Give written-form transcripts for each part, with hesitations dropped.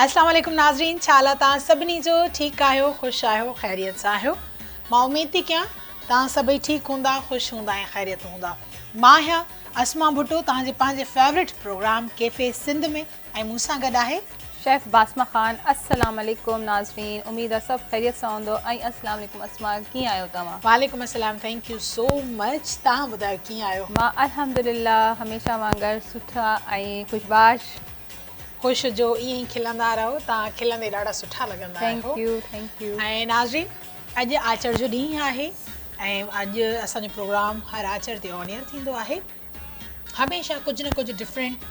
السلام عليڪم ناظرين ڇا حال آ توهان سڀني جو ٺيڪ آهيو خوش آهيو خيريت سان آهيو مان اميد ٿي ڪيان توهان سڀئي ٺيڪ هوندا خوش هوندا ۽ خيريت هوندا مان آهيان اسما ڀٽو توهان جي پنهنجي فيورٽ پروگرام ڪيفي سنڌ ۾ ۽ مون سان گڏ آهي. شيف باسما خان السلام عليڪم ناظرين اميد آ سڀ خيريت سان هوندو ۽ السلام عليڪم اسما ڪيئن آهيو توهان. وعليڪم السلام thank you سو مچ توهان ٻڌايو ڪيئن آهيو. مان الحمدلله هميشه وانگر سٺا ۽ خوشباش. خوش هجو ائين ئي کلندا رهو توهان کلندي ڏاڍا سٺا لڳندا آهيو. Thank you thank you. ۽ ناظرين اڄ آچر جو ڏينهن آهي ۽ اڄ اسان جو پروگرام هر آچر تي آن ايئر ٿيندو آهي هميشه ڪجهه نه ڪجهه ڊفرنٽ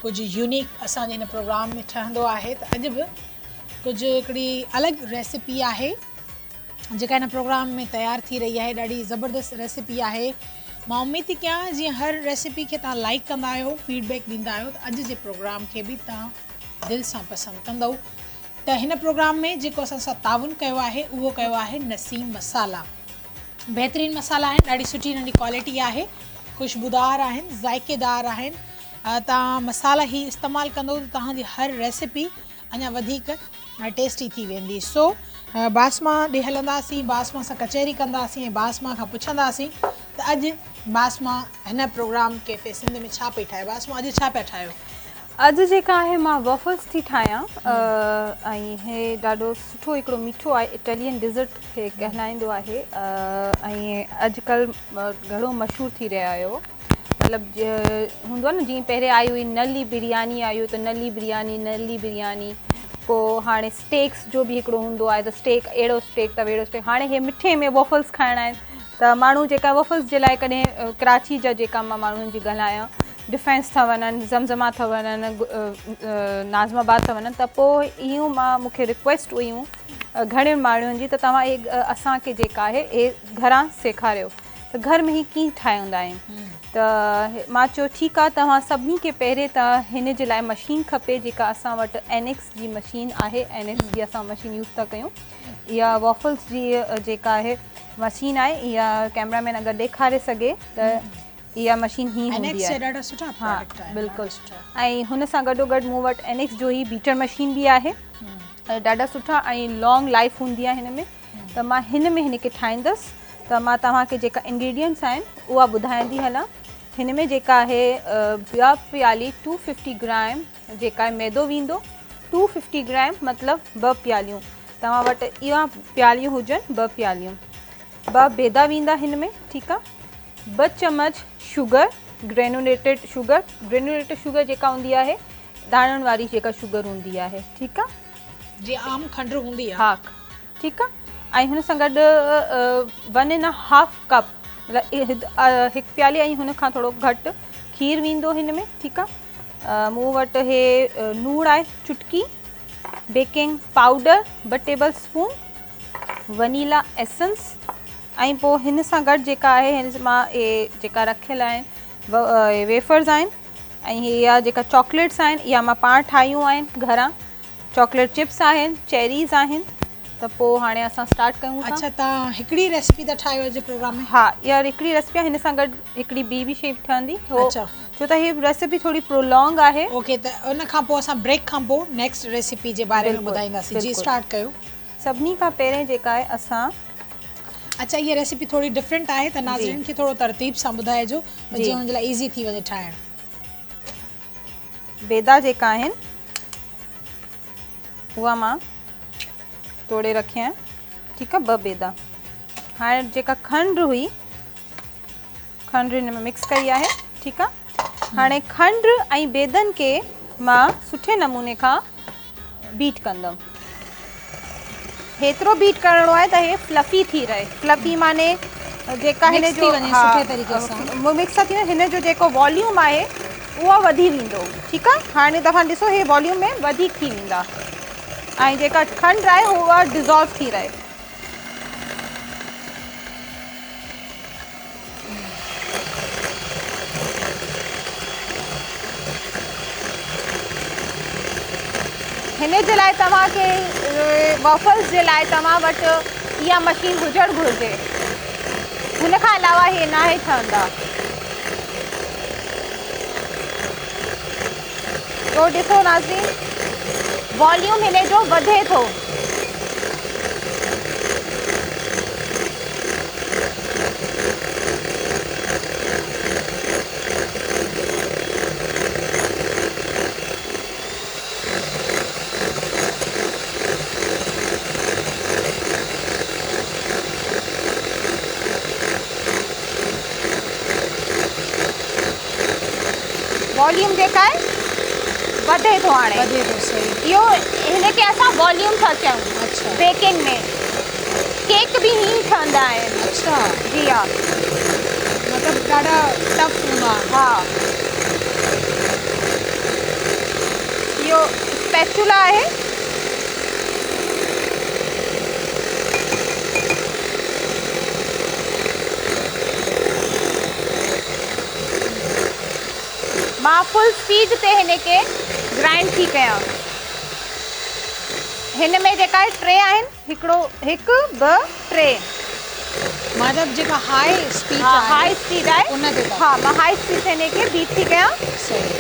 ڪجهه يونيڪ اسان جي هن پروگرام ۾ ٺهندو آهي ته اڄ به ڪجهه هڪڙي الڳ ريسيپي آهي جيڪا هن پروگرام ۾ تيار ٿي رهي آهي ڏاڍي زبردست ريسيپي آهي مان اميد ٿي ڪيان جيئن هر ريسيپي کي توهان لائيڪ ڪندا آهيو فيڊ بيڪ ڏيندا آهيو ته اڄ جي پروگرام کي به توهان دل سان پسند ڪندؤ ته هن پروگرام ۾ جيڪو اسان سان تعاون ڪيو آهي اهو ڪيو آهي نسيم مسالا بهترين مسالا آهن ڏاڍي سٺي هنن جي ڪوالٽي آهي خوشبودار آهن ذائقيدار آهن توهان مسالا هي استعمال ڪندو ته توهان جي هر ريسيپي اڃا وڌيڪ ٽيسٽي ٿي ويندي. سو باسما ڏي هلنداسين، باسما سان ڪچهري ڪنداسين ۽ باسما کان پڇنداسين ته اڄ باسما هن پروگرام ڪيفي سنڌ ۾ ڇا پئي ٺاهي. باسما اڄ ڇا پيا ٺاهيو؟ اڄ جيڪا آهي مان وفلز ٿي ٺاهيان ۽ هي ڏاڍو سٺو هڪڙو مٺو آهي اٽالين ڊيزرٽ کي ڪهلائيندو آهي ۽ اڄڪلهه گهڻو مشهور ٿي رهيو آهي. مطلب هوندو آهي نه جيئن پهرين آئي هئي نلي برياني آئي هئي ته نلي برياني نلي برياني پوء هاڻي اسٽيڪس جو به هڪڙو هوندو آهي ته اسٽيڪ اهڙو اسٽيڪ ته اهڙو اسٽيڪ هاڻي هي مٺي ۾ ووفلس کائڻا آهن ته ماڻهو جيڪا ووفلس جي لاء ڪڏهن ڪراچي جا جيڪا مان ماڻهن جي ڳالهايان ڊفينس ٿا وڃن زمزما ٿا وڃن ناظم آباد ٿا وڃن ته پوء اهو مان مونکي رڪويسٽ هيون گهڻين ماڻهن جي ته توهان هي اسانکي جيڪا آهي هي گهران سيکاريو ته گهر ۾ هي ڪيئن ٺاهيندا آهن ته مان چيو ٺيڪ آهي توهان سڀني کي پهرين ته هن جي لاء مشين کپي جيڪا اسان وٽ اينڪس جي مشين آهي اينڪس جي اسان مشين يوز ٿا ڪيون اها وافلس جي جيڪا آهي مشين آهي اها ڪيمرا مين اگر ڏيکاري سگهي ته اها مشين هي هوندي آهي ڏاڍا سٺا ها بلڪل ۽ هن سان گڏو گڏ مون وٽ اينڪس جو هي بيٽر مشين به آهي ڏاڍا سٺا ۽ لانگ لائف هوندي آهي هن ۾ ته مان هن ۾ هن کي ٺاهيندس ته مان توهان کي جيڪا انگريڊينٽس آهن اها ٻڌائيندي هلان هن ۾ جيڪا آهي ٻيا پيالي ٽو ففٽي گرام جيڪا آهي ميدو ويندو ٽو ففٽي گرام مطلب ٻه پياليون توهان وٽ اها پياليون هجن ٻه پياليون ٻه بيدا ويندا هن ۾ ٺيڪ آهي ٻه چمچ sugar granulated sugar granulated sugar جيڪا هوندي آهي داڻن واري جيڪا شگر هوندي آهي ٺيڪ آهي جي عام کنڊ هوندي آهي ها ٺيڪ آ ۽ هن سان گڏ ون اينڊ هاف ڪپ مطلب هڪ پيالي ۽ هن کان ٿورو گهٽ کير ويندو هن ۾ ٺيڪ آ مون وٽ هي لوڻ آهي چٽڪي بيڪنگ پائوڊر ٻه ٽيبل اسپون ونيلا ايسنس ۽ پوء هن سان گڏ جيڪا آهي هن مان اهي جيڪا رکيل آهن ويفرز آهن ۽ هي جيڪا چاڪليٽس آهن اها مان پاڻ ٺاهيون آهن گهران چاڪليٽ چپس آهن چيريز آهن ته پو هاڻي اسان اسٽارٽ ڪيون ٿا. اڇا توهان هڪڙي ريسپي ٿا ٺاهيو اڄ جي پروگرام ۾. ها اها هڪڙي ريسپي آهي هن سان گڏ هڪڙي ٻي به شي ٺهندي اڇا ڇو ته هي ريسپي ٿوري پرولونگ آهي. اوڪي ته ان کان پو اسان بريڪ کان پو نيڪسٽ ريسپي جي باري ۾ ٻڌائينداسين جي اسٽارٽ ڪيو. سڀني کان پهرين جيڪا آهي اسان. اڇا هي ريسپي ٿوري ڊفرنٽ آهي ته ناظرين کي ٿورو ترتيب سان ٻڌائجو ته جيئن انهن جي لاء ايزي ٿي وڃي ٺاهڻ. بيدا جيڪا آهن اها مان ٽوڙي رکيا آهن ٺيڪ آهي ٻه بيدا هاڻي جيڪا کنڊ هئي کنڊ هن ۾ مڪس ڪئي آهي ٺيڪ آهي هاڻي کنڊ ۽ بيدن کي مان سٺي نموني کان بيٽ ڪندم هيترو بيٽ ڪرڻو آهي ته هي فلفي ٿي رهي فلفي معني جيڪا هن جو ها سٺي طريقي سان مڪس ٿي وڃي هن جو جيڪو واليوم آهي اهو وڌي ويندو ٺيڪ آهي هاڻي توهان ڏسو هي واليوم ۾ وڌيڪ ٿي ويندا ۽ جيڪا کنڊ آهي اها ڊزالو ٿي رهي هن جي لاء توهان کي وافلز جي لاء توهان وٽ اها مشين هجڻ گهرجي هن کان علاوه هي ناهي ٺهندا تو ڏسو ناظرين واليوم هن جو وڌي ٿو. واليوم جيڪا آهي وڌي ٿو هاڻي وڌي ٿو صحيح اهو هن کي اسان واليوم ٿا چئون. اڇا. بيڪنگ ۾ ڪيڪ به ائين ئي ٺهندا آهن. اڇا. جي ها. مطلب ڏاڍا ٽف هوندا آهن. ها. اهو اسپيچولا آهي. مان فل اسپيڊ تي هن کي گرائنڊ ٿي ڪيان. هن ۾ جيڪا آهي ٽي آهن هڪڙو هڪ ٻه ٽي. مطلب جيڪا هاء اسپيڊ ها آهي هاء اسپيڊ آهي ان تي ٿا ها مان هاء اسپيڊ تي هن کي بيٽ ٿي ڪيان. صحيح.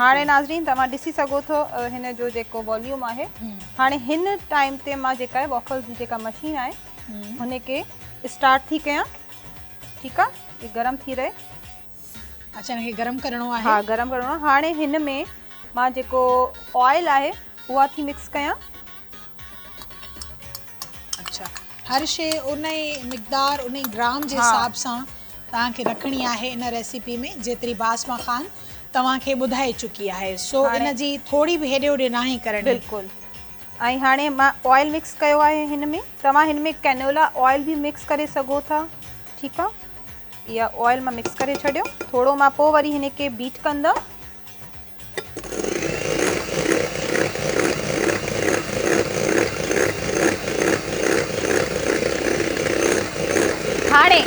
هاڻي ناظرين توهان ڏسي سگهو ٿو هن جو جيڪو واليوم آهي هاڻي هن ٽائيم تي مان جيڪا آهي وافلز جي جيڪا مشين آهي هن کي اسٽارٽ ٿي ڪيان ٺيڪ آهي هي گرم ٿي رهي. اڇا هن کي گرم ڪرڻو آهي. ها گرم ڪرڻو آهي هاڻي هن ۾ مان جيڪو آئل آهي اها ٿي مڪس ڪيان. اڇا هر شي ان ئي مقدار ان ئي گرام جي حساب سان توهان کي رکڻي آهي ان ريسيپي ۾ جيتري باسما خان توهان کي ٻڌائي چڪي آهي سو ان جي ٿوري به هيڏي هوڏي ناهي ڪرڻي. بلڪل ۽ هاڻي مان آئل مڪس ڪيو آهي هن ۾ توهان هن ۾ ڪينولا آئل به مڪس ڪري سگهو ٿا ٺيڪ آ اها آئل مان مڪس ڪري ڇڏيو ٿورو مان پوء وري هن کي بيٽ ڪندم. هاڻي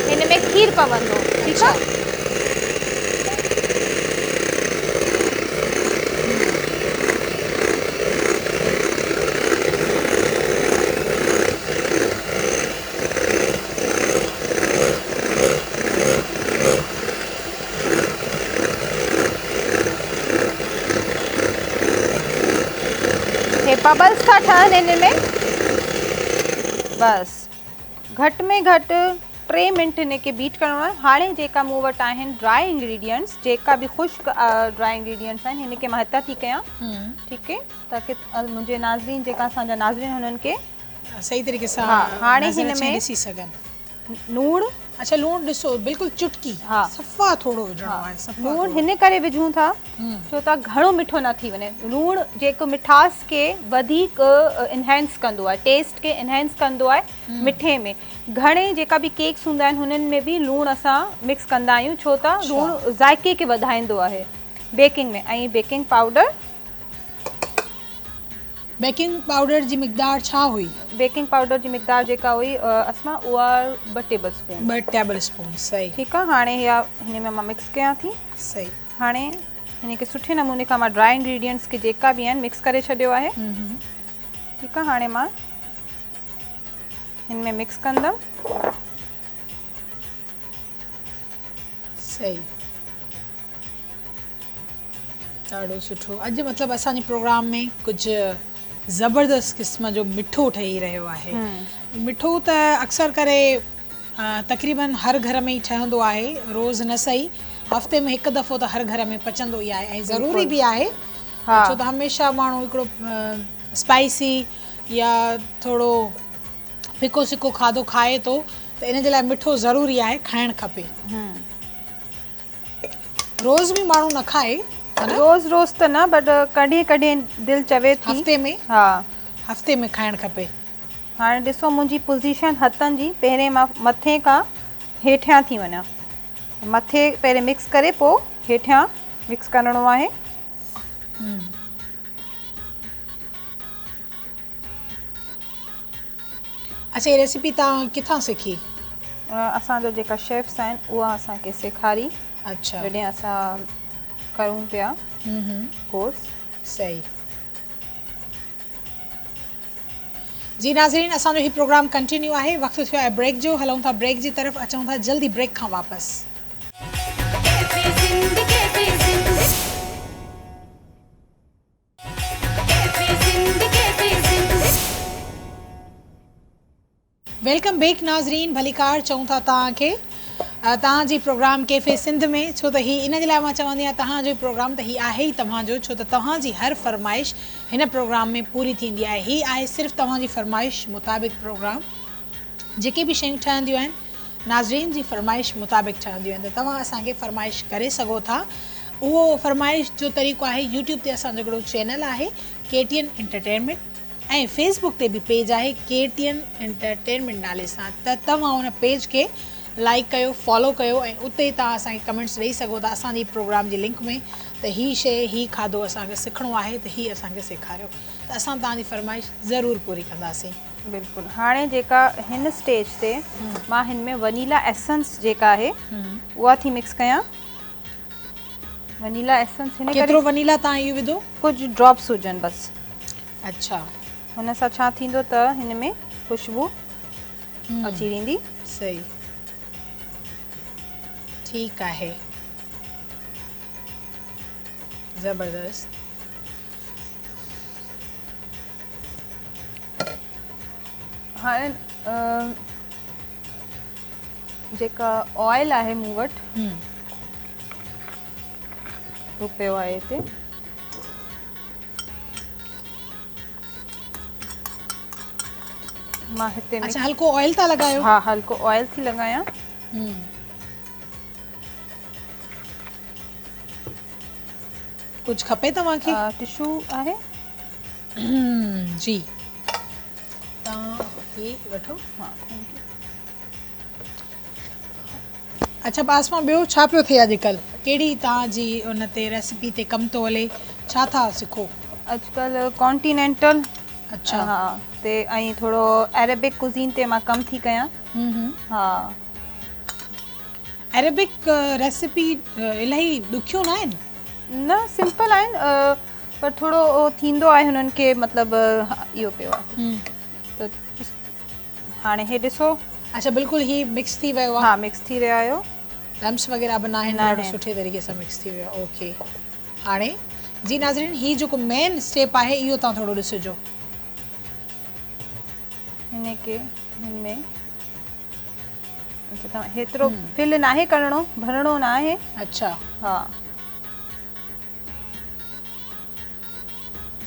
هن ۾ کير پوندو ٺيڪ آ. هي ببلز ٿا ٺهن هن ۾ بس گهٽ ۾ گهٽ 3 منٽ هن کي بيٽ ڪرڻو آهي. هاڻي جيڪا مون وٽ آهن ڊرائي انگريڊينٽس جيڪا به خشڪ ڊرائي انگريڊينٽس آهن هن کي مان هتان ٿي ڪيان ٺيڪ هي تاڪي منهنجي ناظرين جيڪا اسان جا ناظرين هنن کي صحيح طريقي سان هاڻي نظر هن اچي ۾ ڏسي سگهن. لوڻ. اڇا لوڻ ڏسو بلڪل چٽڪي ها. صفا ٿورو وجهڻو آهي صفا لوڻ ٿورو. هن ڪري وجهون ٿا ڇو ته گهڻو مٺو نه ٿي وڃي لوڻ جيڪو مٺاس کي وڌيڪ انهينس ڪندو آهي ٽيسٽ کي انهينس ڪندو آهي مٺي ۾ گهڻي جيڪا به ڪيڪس هوندا آهن هنن ۾ به لوڻ اسان مڪس ڪندا آهيون ڇو ته لوڻ ذائقي کي وڌائيندو آهي baking ۾ ۽ baking powder. Baking powder جي مقدار ڇا هئي؟ بيڪنگ پائوڊر جي مقدار جيڪا هئي اسما اها 2 ٽيبل اسپون. 2 ٽيبل اسپون صحيح. ٺيڪ آ هاڻي اها هن ۾ مان مڪس ڪيان ٿي. صحيح. هاڻي هن کي سٺي نموني کان مان ڊرائي انگريڊينٽس کي جيڪا به آهن مڪس ڪري ڇڏيو آهي. ٺيڪ آ هاڻي مان هن ۾ مڪس ڪندم. صحيح. ڏاڍو سٺو اڄ مطلب اسان جي پروگرام ۾ ڪجهه زبردست قسم جو مٺو ٺهي رهيو آهي مٺو ته اڪثر ڪري تقريبن هر گهر ۾ ئي ٺهندو آهي روز نه سهي هفتي ۾ هڪ دفعو ته هر گهر ۾ پچندو ئي آهي ۽ ضروري به آهي ڇو ته هميشه ماڻهو هڪڙو اسپائسي يا ٿورو ڦڪو سڪو کاڌو کائي ٿو ته ان جي لاء مٺو ضروري آهي کائڻ کپي. روز به ماڻهو نه کائي ها نه؟ روز روز ته نه بٽ ڪڏهن ڪڏهن دل چوي ٿي. هفتي ۾ ها. هفتي ۾ کائڻ کپي. هاڻي ڏسو منهنجي پوزيشن هٿن جي پهرين مان مٿي کان هيٺيان ٿي وڃان مٿي پهرين مڪس ڪري پوء هيٺيان مڪس ڪرڻو آهي. اڇا هي ريسيپي توهان ڪٿان سکي؟ اسان جا جيڪا شيفس آهن اها اسان کي سيکاري. اڇا. جڏهن اسان ڪرون پيا ڪورس. صحيح. جي ناظرين اسان جو هي پروگرام ڪنٽينيو آهي وقت ٿيو آهي بريڪ جو هلون ٿا بريڪ جي طرف اچون ٿا جلدي بريڪ کان واپس. Welcome back ناظرين ڀليڪار چئون ٿا توهان کي توهان جي پروگرام ڪيفي سنڌ ۾ ڇو ته هي ان جي لاء مان چوندي آهيان توهان جو پروگرام ته هي آهي ئي توهان جو ڇو ته توهان جي هر فرمائش هن پروگرام ۾ پوري ٿيندي آهي هي آهي صرف توهان جي فرمائش مطابق پروگرام جيڪي به شيون ٺهنديون آهن ناظرين جي فرمائش مطابق ٺهنديون آهن ته توهان اسان کي فرمائش ڪري سگهو ٿا اهو فرمائش جو طريقو آهي يوٽيوب تي اسان جو هڪڙو چينل آهي K T N entertainment ۽ Facebook تي به پيج آهي ڪي ٽي اين انٽرٽينمينٽ نالي سان ته توهان ان پيج کي لائيڪ ڪيو فالو ڪيو ۽ اتي توهان اسان کي ڪمينٽس ڏئي سگهو ٿا اسان جي پروگرام جي لنڪ ۾ ته هي شي هي کاڌو اسان کي سکڻو آهي ته هي اسان کي سيکاريو ته اسان توهان جي فرمائش ضرور پوري ڪنداسين. بلڪل هاڻي جيڪا هن اسٽيج تي مان هن ۾ ونيلا ايسنس جيڪا آهي اها ٿي مڪس ڪيان. ونيلا ايسنس هن ڪري ڪيترو ونيلا توهان اهو وڌو؟ ڪجهه ڊراپس هجن بس. اڇا. هن سان ڇا ٿيندو ته هن ۾ خوشبو اچي ويندي. صحيح ٺيڪ آهي زبردست. هاڻي جيڪا آئل آهي مون وٽ اهو پيو آهي هتي. مان هتي اڇا هلڪو آئل ٿا لڳايو؟ ها هلڪو آئل ٿي لڳايان. ڪجهه کپي توهان کي؟ ٽشو آهي؟ جي توهان هي وٺو. ها thank you. اڇا باسما ٻيو ڇا پيو ٿئي اڄڪلهه ڪهڙي توهان جي ان تي ريسيپي تي ڪم ٿو هلي ڇا ٿا سکو؟ اڄڪلهه ڪانٽينينٽل اڇا ها تي ۽ ٿورو عربڪ ڪوزين تي مان ڪم ٿي ڪيان ها. عربڪ ريسيپي الاهي ڏکيون نه آهن؟ نه سمپل آهن پر ٿورو ٿيندو آهي هنن کي مطلب اهو پيو آهي ته هاڻي هي ڏسو. اڇا بلڪل هي مڪس ٿي ويو آ. ها مڪس ٿي رهيا آهيو. لمس وغيره به ناهن ڏاڍو سٺي طريقي سان مڪس ٿي ويو آ اوڪي هاڻي جي ناظرين هي جيڪو مين اسٽيپ آهي اهو توهان ٿورو ڏسجو. هن کي هن ۾ اڇا توهان هيترو فل ناهي ڪرڻو ڀرڻو ناهي. اڇا ها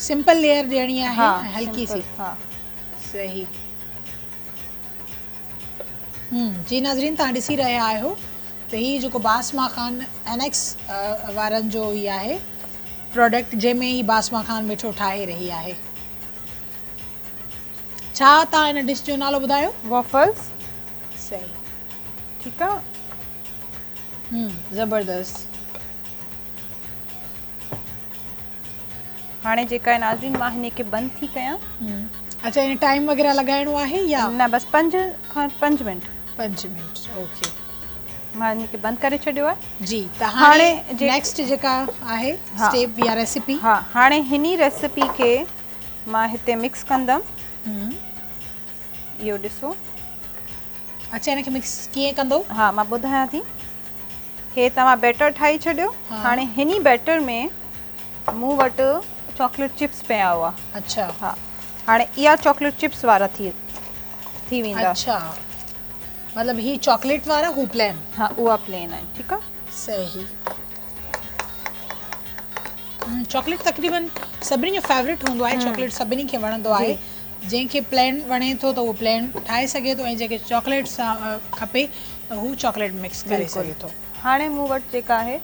سمپل ليئر ڏيڻي آهي ۽ هلڪي سي ها صحيح جي ناظرين توهان ڏسي رهيا آهيو ته هي جيڪو باسما خان اينيڪس وارن جو هي آهي پروڊڪٽ جنهن ۾ هي باسما خان مٺو ٺاهي رهي آهي ڇا توهان ان ڊش جو نالو ٻڌايو؟ وافلز. صحيح ٺيڪ آ. زبردست. هاڻي جيڪا ناظرين مان هن کي بند ٿي ڪيان. اڇا ان ٽائيم وغيره لڳائڻو آهي يا؟ نه بس 5 کان 5 منٽ. 5 minute okay. مان هن کي بند ڪري ڇڏيو آهي. جي ته هاڻي نيڪسٽ جيڪا آهي اسٽيپ يا ريسيپي. ها هاڻي هن ريسيپي کي مان هتي مڪس ڪندم. اهو ڏسو. اڇا هن کي مڪس ڪيئن ڪندو؟ ها مان ٻڌايان ٿي. هي توهان بيٽر ٺاهي ڇڏيو. هاڻي هن ئي بيٽر ۾ مون وٽ چاڪليٽ چپس پيا هئا. اڇا. ها هاڻي اها چاڪليٽ چپس وارا ٿي ٿي ويندا. اڇا مطلب هي چاڪليٽ وارا هو پلين. ها اها پلين آهن ٺيڪ آ. صحيح. چاڪليٽ تقريبن سڀني جو فيورٽ هوندو آهي چاڪليٽ سڀني کي وڻندو آهي جنهن کي پلين وڻي ٿو ته اهو پلين ٺاهي سگهي ٿو ۽ جنهن کي چاڪليٽ سان کپي ته هو چاڪليٽ مڪس ڪري سگهي ٿو. هاڻي مون وٽ جيڪا آهي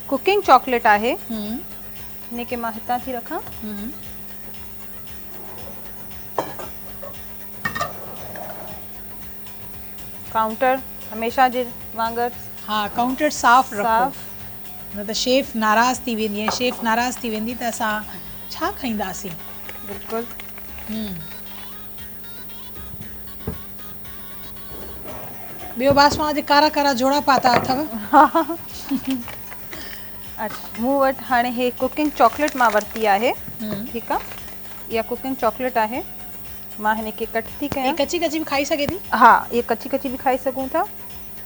ڪوڪنگ چاڪليٽ آهي هن کي مان هتان ٿي رکان. ڪائونٽر هميشه جي وانگر. ها ڪائونٽر صاف رکو نه ته شيف ناراض ٿي ويندي ۽ شيف ناراض ٿي ويندي ته اسان ڇا کائينداسين. بلڪل. ٻيو باسما اڄ ڪارا ڪارا جوڙا پاتا اٿو. اڇا مون وٽ هاڻي هي ڪوڪنگ چاڪليٽ مان ورتي آهي ٺيڪ آ اها ڪوڪنگ چاڪليٽ آهي. مان هن کي ڪٽ ٿي ڪيان. هي ڪچي ڪچي به کائي سگهي ٿي؟ ها اها ڪچي ڪچي به کائي سگهون ٿا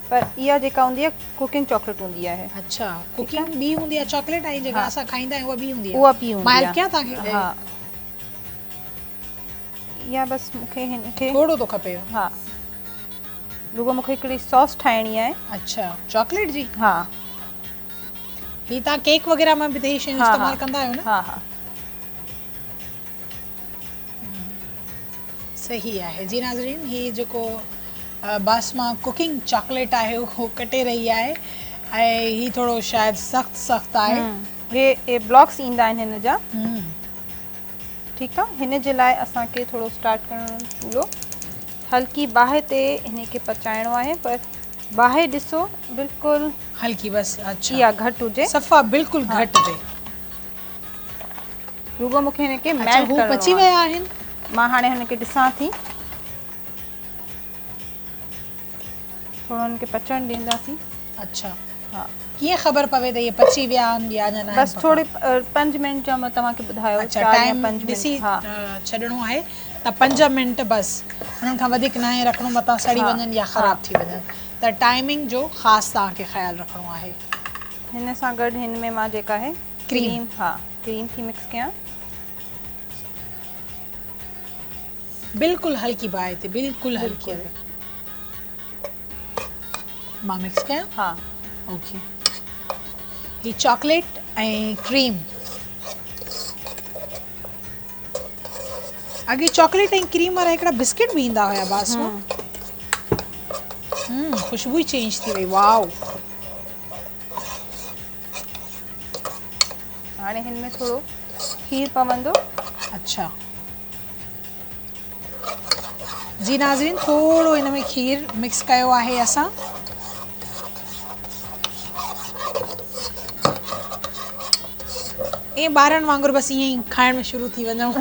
پر اها جيڪا هوندي آهي ڪوڪنگ چاڪليٽ هوندي آهي. اڇا ڪوڪنگ ٻي هوندي آهي چاڪليٽ ۽ جيڪا اسان کائيندا آهيون اها ٻي هوندي آهي. اها ٻي هوندي آهي. مان هيلپ ڪيان توهان کي؟ ها اها بس مون کي هن کي ٿورو ٿو کپي. ها رڳو مون کي هڪڙي ساس ٺاهڻي آهي. اڇا چاڪليٽ جي؟ ها. هي توهان ڪيڪ وغيره ۾ به ته هي شيون استعمال ڪندا آهيو نه؟ ها ها. صحيح آهي جي ناظرين هي جيڪو باسما ڪوڪنگ چاڪليٽ آهي اهو ڪٽي رهي آهي ۽ هي ٿورو شايد سخت سخت آهي. هي هي بلاڪس ايندا آهن هن جا. ٺيڪ آ هن جي لاء اسان کي ٿورو اسٽارٽ ڪرڻو چولهو هلڪي باهه تي هن کي پچائڻو آهي پر باهه ڏسو بلڪل هلڪي بس اڇا اها گهٽ هجي صفا بلڪل گهٽ هجي. رڳو مون کي هن کي ميلٽ ڪرڻو آهي. پچي ويا آهن. مان هاڻي هن کي ڏسان ٿي. ٿورو هن کي پچڻ ڏينداسين. اڇا ها ڪيئن خبر پوي ته اهي پچي ويا آهن يا اڃا ناهن بس ٿوري 5 منٽ جو مان توهان کي ٻڌايو. اڇا ٽائيم ڏسي ڇڏڻو آهي ته 5 منٽ بس انهن کان وڌيڪ ناهي رکڻو متان سڙي وڃن يا خراب ٿي وڃن ته ٽائمنگ جو خاص توهان کي خيال رکڻو آهي. هن سان گڏ هن ۾ مان جيڪا آهي ڪريم ها ڪريم ٿي مڪس ڪيان. بلڪل هلڪي باهه تي بلڪل هلڪي تي مان مڪس ڪيان. ها اوڪي هي چاڪليٽ ۽ ڪريم اڳي چاڪليٽ ۽ ڪريم وارا هڪڙا بسڪٽ به ايندا هيا باسما. خوشبو ئي چينج ٿي وئي واو. هاڻي هن ۾ ٿورو کير پوندو. اڇا جي ناظرين ٿورو هن ۾ کير مڪس ڪيو آهي اسان. ائين ٻارن وانگر بس ائين ئي کائڻ ۾ شروع ٿي وڃون.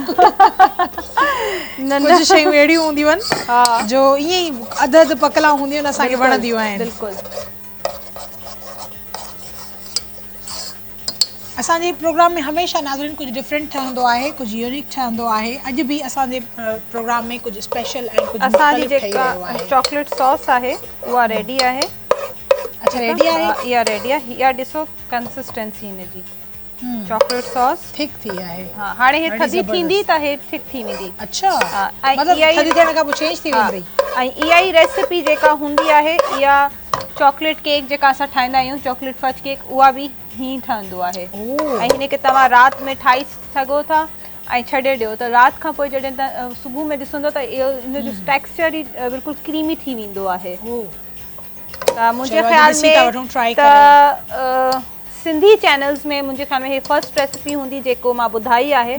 نه ڪجهه شيون اهڙيون هونديون آهن جو ائين ئي اڌ اڌ پڪلا هونديون آهن اسان کي وڻنديون آهن. بلڪل. اسان جي پروگرام ۾ هميشه ناظرين ڪجهه ڊفرنٽ ٺهندو آهي ڪجهه يونيڪ ٺهندو آهي اڄ به اسان جي پروگرام ۾ ڪجهه اسپيشل ۽ ڪجهه اسان جي مختلف ٺهي جيڪا رهيو آهي. چاڪليٽ ساس آهي اها ريڊي آهي. اڇا ريڊي آهي. اها ريڊي آهي اها ڏسو ڪنسسٽنسي هن جي چاڪليٽ ساس ٿڪ ٿي آهي. ها هاڻي هي ٿڌي ٿيندي ته هي ٿڪ ٿي ويندي. اڇا مطلب ٿڌي ٿيڻ کان پوء چينج ٿي ويندي. ۽ اها ئي ريسيپي جيڪا هوندي آهي اها چاڪليٽ ڪيڪ جيڪا اسان ٺاهيندا آهيون چاڪليٽ فج ڪيڪ اها به هيئن ٺهندو آهي ۽ هن کي توهان رات ۾ ٺاهي سگهو ٿا ۽ ڇڏي ڏيو ته رات کان پوء جڏهن توهان صبح ۾ ڏسندو ته اهو هن جو ٽيڪسچر ئي بلڪل ڪريمي ٿي ويندو آهي ته منهنجي خيال ۾ ته سنڌي چينلز ۾ منهنجي خيال ۾ هي فرسٽ ريسيپي هوندي جيڪو مان ٻڌائي آهي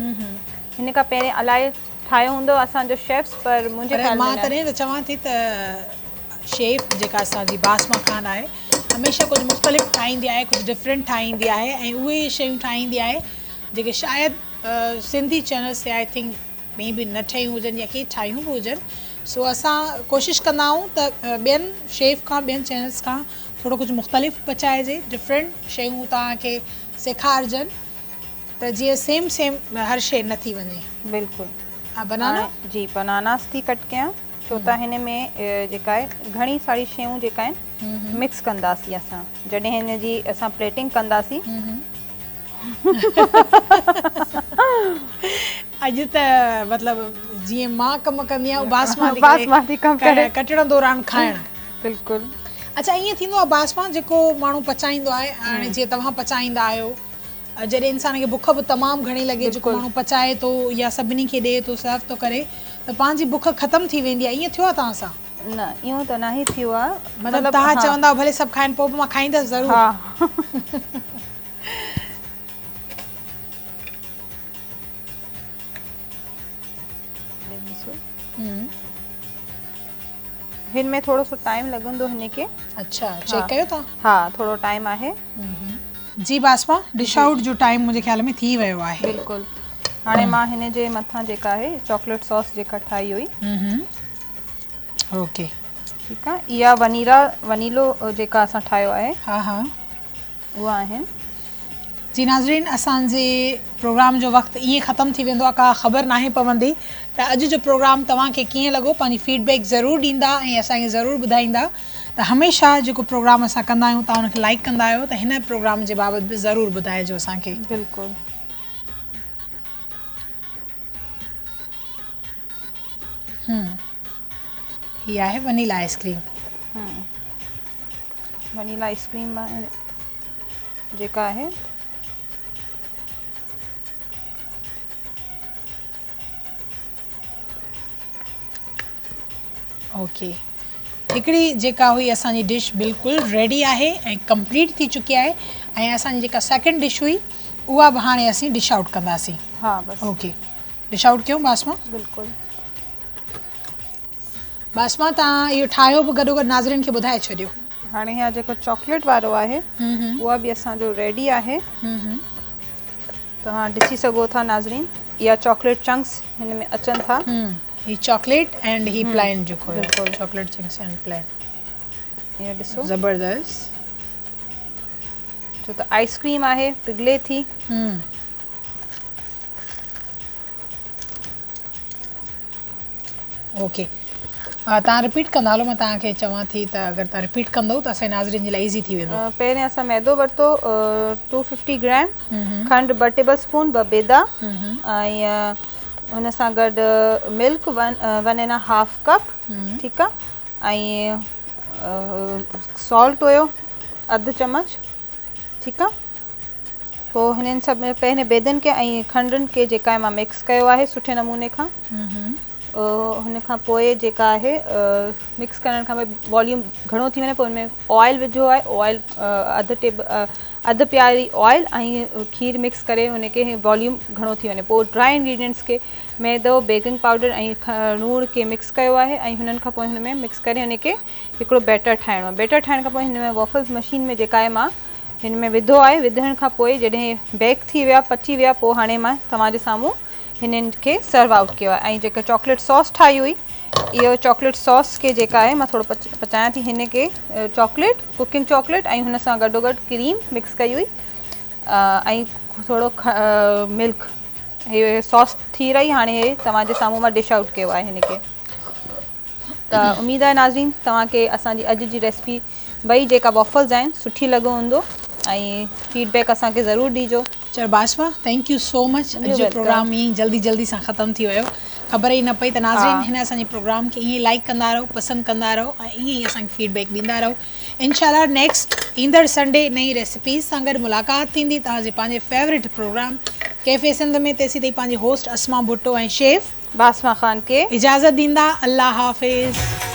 هن کان پهرين الائي ٺاهيو هوندو اسان جو شيفس پر منهنجي خيال ۾ نه. مان تڏهن ته چوان ٿي ته شيف جيڪا اسان جي باسما خان آهي هميشه ڪجهه مختلف ٺاهيندي آهي ڪجهه ڊفرنٽ ٺاهيندي آهي ۽ اهي ئي شيون ٺاهيندي آهي جيڪي شايد سنڌي چينلز تي I think ۾ به نه ٺهيون هجن يا ڪي ٺاهيون به هجن سو اسان ڪوشش ڪندا آهيون ته ٻين شيف کان ٻين چينلز کان ٿورو ڪجهه مختلف پچائجي ڊفرنٽ شيون توهان کي سيکارجن ته جيئن سيم سيم هر شي نه ٿي وڃي. بلڪل. ها بنانا. جي بناناس ٿي ڪٽ ڪيان ڇو ته هن ۾ جيڪا آهي گهڻي ساري شيون جيڪا آهن مڪس ڪنداسين اسان جڏهن هن جي اسان پليٽنگ ڪنداسين. اڄ ته مطلب جيئن مان ڪم ڪندي آهيان باسما ٿي ڪري ڪٽڻ دوران کائڻ. بلڪل. اڇا ائين ٿيندو آهي باسما جيڪو ماڻهو پچائيندو آهي هاڻي جيئن توهان پچائيندا آهيو جڏهن انسان کي بک به تمام گهڻي لڳي جيڪو ماڻهو پچائي ٿو يا سڀني کي ڏئي ٿو سرو ٿو ڪري ته پنهنجي بک ختم ٿي ويندي آهي ائين ٿيو آهي توهان سان؟ نه اهو ته ناهي ٿيو آهي مطلب توهان چوندا آهيو ڀلي سڀ کائن پوء به مان کائيندس ضرور. ها. هن ۾ ٿورو سو ٽائيم لڳندو هن کي. اڇا چيڪ ڪيو ٿا؟ ها ٿورو ٽائيم آهي. جي باسما ڊش آئوٽ جو ٽائيم منهنجي خيال ۾ ٿي ويو آهي. بلڪل هاڻي مان هن جي مٿان جيڪا آهي چاڪليٽ ساس جيڪا ٺاهي هئي. اوڪي ٺيڪ آهي اها ونيلا ونيلو جيڪا اسان ٺاهيو آهي. ها ها اها آهن. جي ناظرين اسان جي پروگرام جو وقت ائين ختم ٿي ويندو آهي ڪا خبر ناهي پوندي ته اڄ جو پروگرام توهان کي ڪيئن لڳو پنهنجي فيڊ بيڪ ضرور ڏيندا ۽ اسان کي ضرور ٻڌائيندا ته هميشه جيڪو پروگرام اسان ڪندا آهيون توهان ان کي لائيڪ ڪندا آهيو ته هن پروگرام جي بابت به ضرور ٻڌائجو اسان کي. بلڪل. هي آهي vanilla ice cream. Vanilla ice cream جيڪا آهي. اوڪي هڪڙي جيڪا هئي اسان جي ڊش بلڪل ريڊي آهي ۽ ڪمپليٽ ٿي چڪي آهي ۽ اسان جي جيڪا سيڪنڊ ڊش هئي اها به هاڻي اسين ڊش آئوٽ ڪنداسين. ها بس. اوڪي ڊش آئوٽ ڪيون باسما. بلڪل. باسما توهان اهو ٺاهيو به گڏو گڏ ناظرين کي ٻڌائي ڇڏيو. هاڻي هي جيڪو چاڪليٽ وارو آهي اها به اسان جو ريڊي آهي. توهان ڏسي سگهو ٿا ناظرين اها چاڪليٽ چنڪس هن ۾ اچن ٿا. هي چاڪليٽ اينڊ هي پلين جيڪو هيو چاڪليٽ چنڪس اينڊ پلين. اها ڏسو زبردست. ڇو ته آئس ڪريم آهي پگهلي ٿي. اوڪي توهان رپيٽ ڪندا هلو مان توهان کي چوان ٿي ته اگر توهان رپيٽ ڪندو ته اسان جي ناظرين جي لاء ايزي ٿي ويندو. پهرين اسان ميدو ورتو 250 گرام کنڊ 2 ٽيبل اسپون 2 بيدا ۽ ان سان گڏ ملڪ 1 اينڊ هاف ڪپ ٺيڪ آ ۽ سالٽ هيو اڌ چمچ ٺيڪ آ. پوء هنن سڀ پهرين بيدن کي ۽ کنڊن کي جيڪا آهي مان مڪس ڪيو آهي سٺي نموني کان هن کان پوء جيڪا آهي مڪس ڪرڻ کان پوء واليوم گهڻو ٿي وڃي پوء ان ۾ آئل وجهو آهي آئل اڌ ٽيب اڌ پيالي آئل ۽ کير مڪس ڪري هن کي واليوم گهڻو ٿي وڃي پوء ڊرائي انگريڊينٽس کي ميدو بيڪنگ پائوڊر ۽ لوڻ کي مڪس ڪيو آهي ۽ هنن کان پوء هن ۾ مڪس ڪري هن کي هڪڙو بيٽر ٺاهڻو آهي بيٽر ٺاهڻ کان پوء هن ۾ وافلز مشين ۾ جيڪا آهي مان هن ۾ وڌو آهي وڌڻ کان پوء جڏهن بيڪ ٿي ويا پچي ويا پوء هاڻي مان توهان جي سامهون هنن کي سرو آئوٽ ڪيو آهي ۽ جيڪا چاڪليٽ ساس ٺاهي هئي اهو چاڪليٽ ساس کي جيڪا آهي مان ٿورو پچايان ٿي هن کي چاڪليٽ ڪوڪنگ چاڪليٽ ۽ هن سان گڏو گڏ ڪريم مڪس ڪئي هئي ۽ ٿورو ملڪ هي ساس ٿي رهي هاڻي هي توهان جي سامهون مان ڊش آئوٽ ڪيو آهي هن کي ته اميد آهي ناظرين توهان کي اسان جي اڄ جي ريسپي ٻئي جيڪا وافلز آهن سٺي لڳو هوندو ۽ فيڊ بيڪ اسان کي ضرور ڏيجو. چلو باسما thank you سو مچ اڄ جو پروگرام ائين ئي جلدي جلدي سان ختم ٿي ويو خبر ئي نه پئي ته ناظرين هن اسان جي پروگرام کي ائين ئي لائيڪ ڪندا رهو پسند ڪندا رهو ۽ ائين ئي اسان کي فيڊ بيڪ ڏيندا رهو انشاء الله نيڪسٽ ايندڙ سنڊي نئين ريسپيز سان گڏ ملاقات ٿيندي توهان جي پنهنجي فيورٽ پروگرام ڪيفي سنڌ ۾ تيسين تائين پنهنجي هوسٽ اسما ڀٽو ۽ شيف باسما خان کي اجازت ڏيندا الله حافظ.